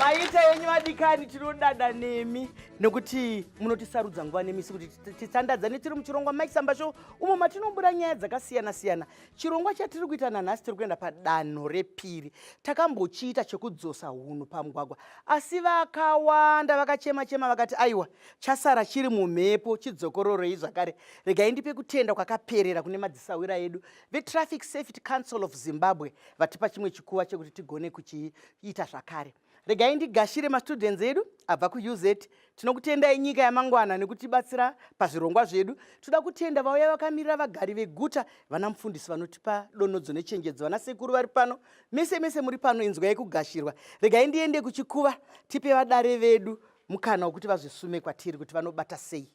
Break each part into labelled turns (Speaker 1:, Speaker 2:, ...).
Speaker 1: Maita yenyu vadikani, tinodada nemi nekuti munotisarudza nguva nemisi kuti titandadzane tiri muchirongwa Mike Samba Show, umo matinobuda nyaya dzakasiyana siyana. Chirongwa chatiri kuita nanhasi tiri kuenda padanho repiri. Takambochiita chekudzosa hunhu pamugwagwa, asi vakawanda vakachema chema vakati aiwa, chasara chiri mumhepo, chidzokororei zvakare. Regai ndipe kutenda kwakaperera kune madzisawira edu veTraffic Safety Council of Zimbabwe vatipa chimwe chikuva chekuti tigone kuchiita zvakare. Regai ndigashire mastudents edu abva kuUZ. Tinokutendai nyika yamangwana nekutibatsira pazvirongwa zvedu. Toda kutenda vauya vakamirira vagari veguta, vana mufundisi vanotipa donodzo nechenjedzo, vana sekuru vari pano, mese mese muri pano, inzwai kugashirwa. Regai ndiende kuchikuva tipe vadare vedu mukana wekuti vazvisume kwatiri kuti vanobata sei.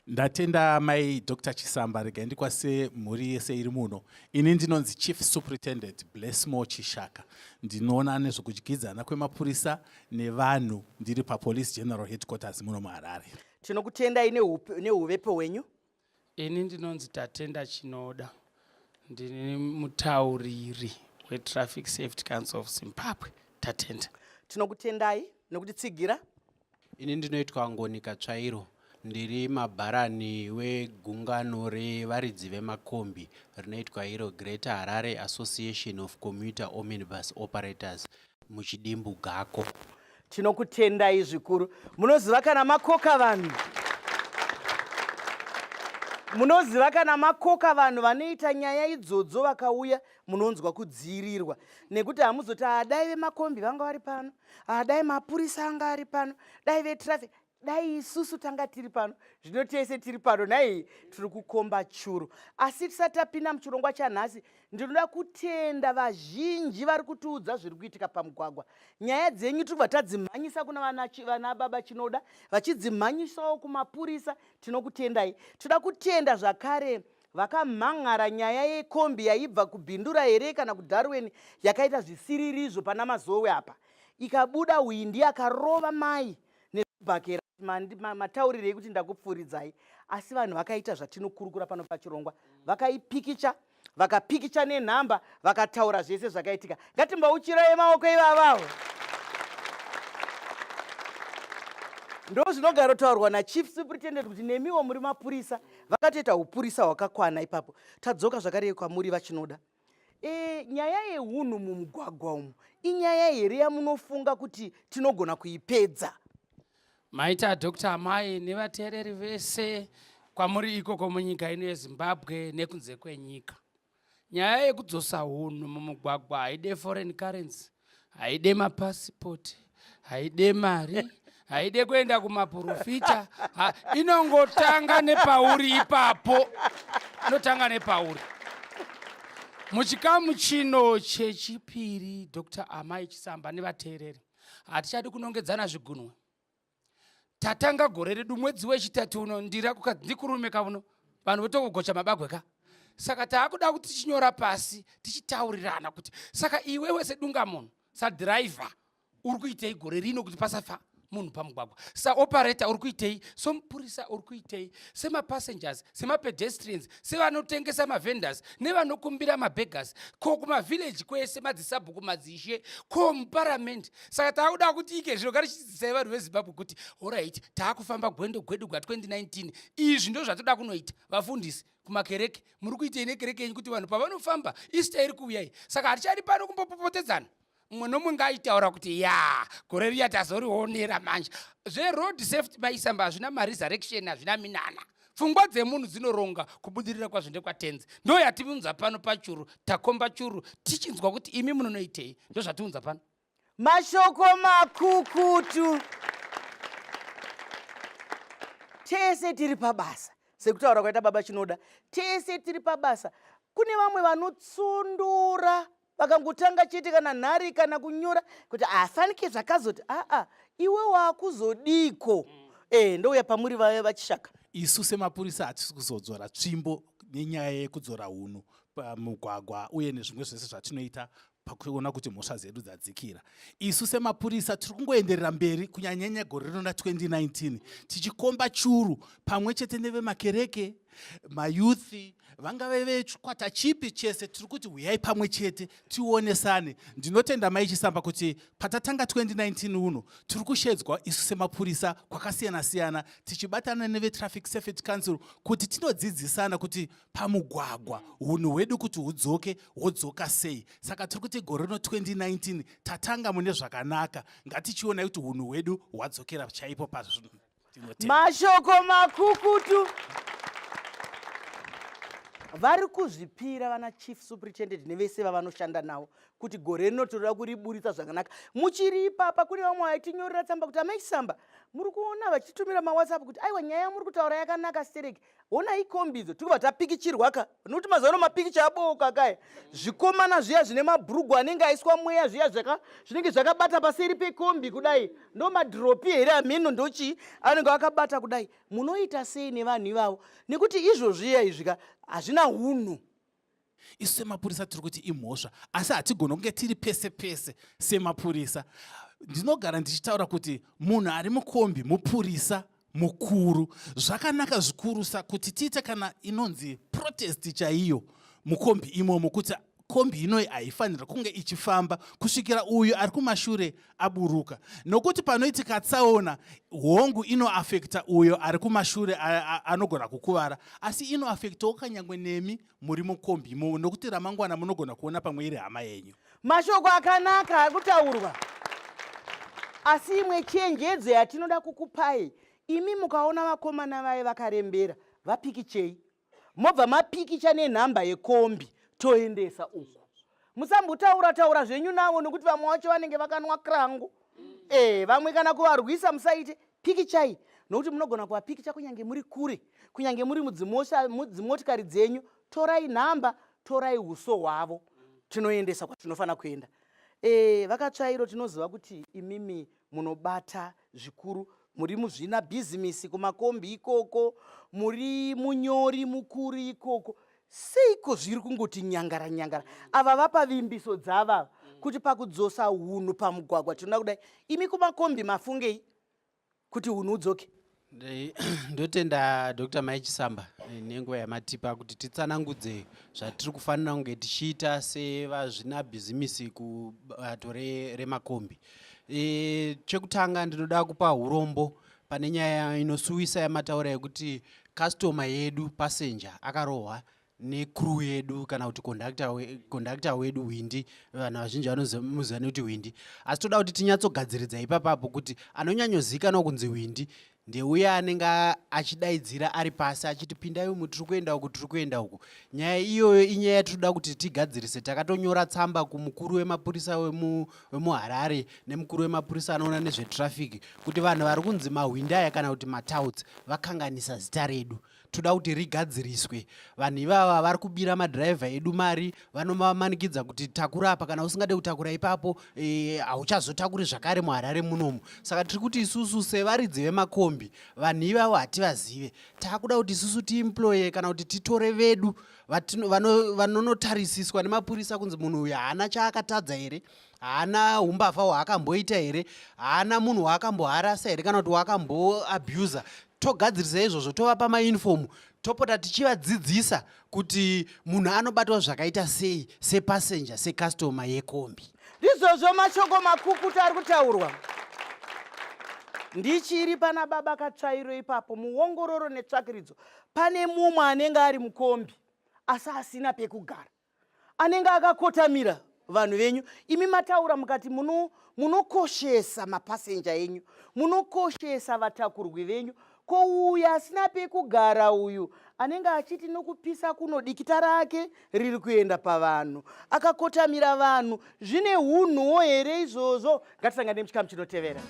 Speaker 2: Ndatenda mai Dr Chisamba, regai ndikwase mhuri yese iri muno. Ini ndinonzi Chief Superintendent Blessmore Chishaka, ndinoona nezvekudyidzana kwemapurisa nevanhu, ndiri paPolice General Headquarters muno muHarare.
Speaker 1: Tinokutendai nehuvepo hwenyu.
Speaker 3: Ini ndinonzi Tatenda Chinoda, ndini mutauriri weTraffic Safety Council of Zimbabwe. Tatenda.
Speaker 1: Tinokutendai nekutitsigira.
Speaker 4: Ini ndinoitwa Ngoni Katsvairo, ndiri mabharani wegungano revaridzi vemakombi rinoitwa iro Greater Harare Association of Commuter Omnibus Operators, muchidimbu GACO.
Speaker 1: Tinokutendai zvikuru. Munoziva kana makoka vanhu munoziva kana makoka vanhu vanoita nyaya idzodzo vakauya, munonzwa kudziirirwa nekuti hamuzoti adai vemakombi vanga vari pano, adai mapurisa anga ari pano, dai vetraffic, dai isusu tanga tiri pano. Zvino tese tiri pano nhai, tiri kukomba churu. Asi tisati tapinda muchirongwa chanhasi, ndinoda kutenda vazhinji vari kutiudza zviri kuitika pamugwagwa. Nyaya dzenyu tiri kubva tadzimhanyisa kuna vana baba Chinoda, vachidzimhanyisawo kumapurisa. Tinokutendai. Toda kutenda zvakare vakamhan'ara nyaya yekombi yaibva kuBindura here kana kuDarwen yakaita zvisiririzvo pana Mazowe apa, ikabuda hwindi akarova mai nezvibhakera. Mataurirei kuti ndakupfuuridzai, asi vanhu vakaita zvatinokurukura pano pachirongwa, vakaipikicha, vakapikicha nenhamba, vakataura zvese zvakaitika. Ngatimbauchirai maoko ivavavo. Ndo zvinogarotaurwa naChief Superintendent kuti nemiwo muri mapurisa, vakatoita upurisa hwakakwana ipapo. Tadzoka zvakare kwamuri vaChinoda. Nyaya yehunhu mumugwagwa umu inyaya here yamunofunga kuti tinogona kuipedza?
Speaker 3: Maita Dr. Amai nevateereri vese kwamuri ikoko munyika ino yeZimbabwe nekunze kwenyika. Nyaya yekudzosa hunhu mumugwagwa haide foreign currency, haide mapasipoti, haide mari, haide kuenda kumaprofita, inongotanga nepauri ipapo, inotanga nepauri. Muchikamu chino chechipiri, Dr. Amai Chisamba nevateereri, hatichadi kunongedzana zvigunwe. Tatanga gore redu mwedzi wechitatu uno, ndira ndikurume ka uno, vanhu votokugocha mabagwe ka. Saka taakuda kuti tichinyora pasi tichitaurirana kuti saka iwewe sedungamunhu, sadhiraivha, uri kuitei gore rino kuti pasafa munhu pamugwagwa? Saoperator uri kuitei? Somupurisa uri kuitei? Semapassengers, semapedestrians, sevanotengesa, mavendors, nevanokumbira, mabeggars, ko kumavillage kwese, madzisabhuku, madzishe, ko muparamende? Saka taakuda kuti ike zvino ngatichidzidzisai vanhu veZimbabwe kuti orit, taakufamba gwendo gwedu gwa 2019, izvi ndo zvatoda kunoita. Vafundisi kumakereke, muri kuitei nekereke yenyu kuti vanhu pavanofamba Easter iri kuuyai? Saka hatichadi pano kumbopopotedzana, mumwe nomwe ngaaitaura kuti ya gore riya tazorionera manje. Zveroad safety maisamba hazvina maresurrection, hazvina minana. Pfungwa dzemunhu dzinoronga, kubudirira kwazvo ndekwaTenzi. Ndo yatiunza pano pachuru, takomba churu tichinzwa kuti imi munonoitei, ndo zvatiunza pano.
Speaker 1: Mashoko makukutu. Tese tiri pabasa, sekutaura kwaita baba Chinoda, tese tiri pabasa. Kune vamwe vanotsundura vakangotanga chete kana nhari kana kunyora kuti afanike zvakazoti aa, iwe waakuzodiko? Ndouya pamuri vaChishaka.
Speaker 2: Isu semapurisa hatisi kuzodzora tsvimbo nenyaya yekudzora hunhu pamugwagwa uye nezvimwe zvese zvatinoita pakuona kuti mhosva dzedu dzadzikira. Isu semapurisa tiri kungoenderera mberi, kunyanyanya gore rino ra 2019, tichikomba churu pamwe chete nevemakereke, Mayouth vangave vechikwata chipi chese, tiri kuti huyai pamwe chete tionesane. Ndinotenda Mai Chisamba kuti patatanga 2019 uno, tiri kushedzwa isu semapurisa kwakasiyana siyana, tichibatana neveTraffic Safety Council kuti tinodzidzisana kuti pamugwagwa unhu hwedu kuti hudzoke, hwodzoka sei. Saka tiri kuti gore rino 2019 tatanga mune zvakanaka. Ngatichionai kuti unhu hwedu hwadzokera chaipo pazvinhu.
Speaker 1: Mashoko makukutu. Vari kuzvipira vana Chief Superintendent nevese vavanoshanda navo kuti gore rino tinoda kuriburitsa zvakanaka. Muchiri ipapa, kune vamwe vaitinyorera tsamba kuti, "Amai Chisamba, muri kuona," vachitumira maWhatsApp kuti, "Aiwa, nyaya yamuri kutaura yakanaka stereki. Honai kombidzo tiri kubva tapikichirwa ka." Nokuti mazuva ano mapikicha abooka kaya. Zvikomana zviya zvine mabhurugu anenge aiswa mweya zviya, zvinenge zvakabata paseri pekombi kudai, ndo madhiropi here, amheno ndochii anenge akabata kudai. Munoita sei nevanhu ivavo? Nekuti izvozviya izvika hazvina unhu.
Speaker 2: Isu semapurisa tiri kuti imhosva, asi hatigoni kunge tiri pese pese semapurisa. Ndinogara ndichitaura kuti munhu ari mukombi mupurisa mukuru. Zvakanaka zvikurusa kuti tiite kana inonzi protest chaiyo mukombi imomo, kuti kombi inoi haifanira kunge ichifamba kusvikira uyu ari kumashure aburuka, nokuti panoitika tsaona, hongu, inoafekta uyo ari kumashure, anogona kukuvara, asi inoafektawo kanyangwe nemi muri mukombi imomo, nokuti ramangwana munogona kuona pamwe iri hama yenyu.
Speaker 1: Mashoko akanaka ari kutaurwa, asi imwe chenjedzo yatinoda kukupai imi, mukaona vakomana vaye vakarembera, vapikichei, mobva mapikicha nenhamba yekombi, toendesa uku. Musambotaura taura zvenyu navo, nokuti vamwe vacho vanenge vakanwa krangu. Vamwe kana kuvarwisa musaite. Pikichai, nokuti munogona kuvapikicha kunyange muri kure, kunyange muri mudzimotikari dzenyu. Torai nhamba, torai uso hwavo, tinoendesa kwatinofanira kuenda. Vakatsvairo, tinoziva kuti imimi munobata zvikuru, muri muzvina bhizimisi kumakombi ikoko, muri munyori mukuru ikoko. Seiko zviri kungoti nyangara nyangara? Ava vapa vimbiso dzavava kuti pakudzosa unhu pamugwagwa tinoda kudai. Imi kumakombi mafungei kuti unhu udzoke?
Speaker 4: Ndotenda Dr Mai Chisamba nenguva yamatipa kuti titsanangudze zvatiri kufanira kunge tichiita sevazvinabhizimisi kubato remakombi. Chekutanga ndinoda kupa urombo pane nyaya inosuwisa yamataura yekuti customer yedu, passenger, akarohwa necrew yedu kana kuti conductor wedu Hwindi. Vanhu vazhinji vanomuziva nekuti Hwindi, asi toda kuti tinyatsogadziridza ipapapo kuti anonyanyozikanwa kunzi Hwindi ndeuya anenge achidaidzira ari pasi achiti, "Pindai umu, tiri kuenda uku, tiri kuenda uku." Nyaya iyoyo inyaya yatinoda kuti tigadzirise. Takatonyora tsamba kumukuru wemapurisa wemuHarare nemukuru wemapurisa anoona nezvetraffic kuti vanhu vari kunzi mahwindi aya kana kuti matouts vakanganisa zita redu. Toda kuti rigadziriswe. Vanhu ivava vari kubira madhiraivha edu mari, vanovamanikidza kuti takura apa, kana usingade kutakura ipapo hauchazotakuri zvakare muHarare munomu. Saka tiri kuti isusu sevaridzi vemakombi, vanhu ivavo hativazive. Taakuda kuti isusu tiemploye kana kuti titore vedu vanonotarisiswa nemapurisa kunzi munhu uyu haana chaakatadza here, haana umbavha hwaakamboita here, haana munhu waakamboharasa here kana kuti waakamboabusa. Togadzirisa izvozvo, tovapa maunifomu, topota tichivadzidzisa kuti munhu anobatwa zvakaita sei sepassenger, secustomer yekombi.
Speaker 1: Ndizvozvo, mashoko makukutu ari kutaurwa. Ndichiri pana baba Katsvairo ipapo, muongororo netsvakiridzo, pane mumwe anenge ari mukombi asi asina pekugara, anenge akakotamira vanhu venyu. Imi mataura mukati munokoshesa mapasenja enyu, munokoshesa vatakurwi venyu. Ko uyu asina pekugara, uyu anenge achiti nokupisa kuno, dikita rake riri kuenda pavanhu, akakotamira vanhu, zvine unhuwo here izvozvo? Ngatisangane muchikamu chinotevera.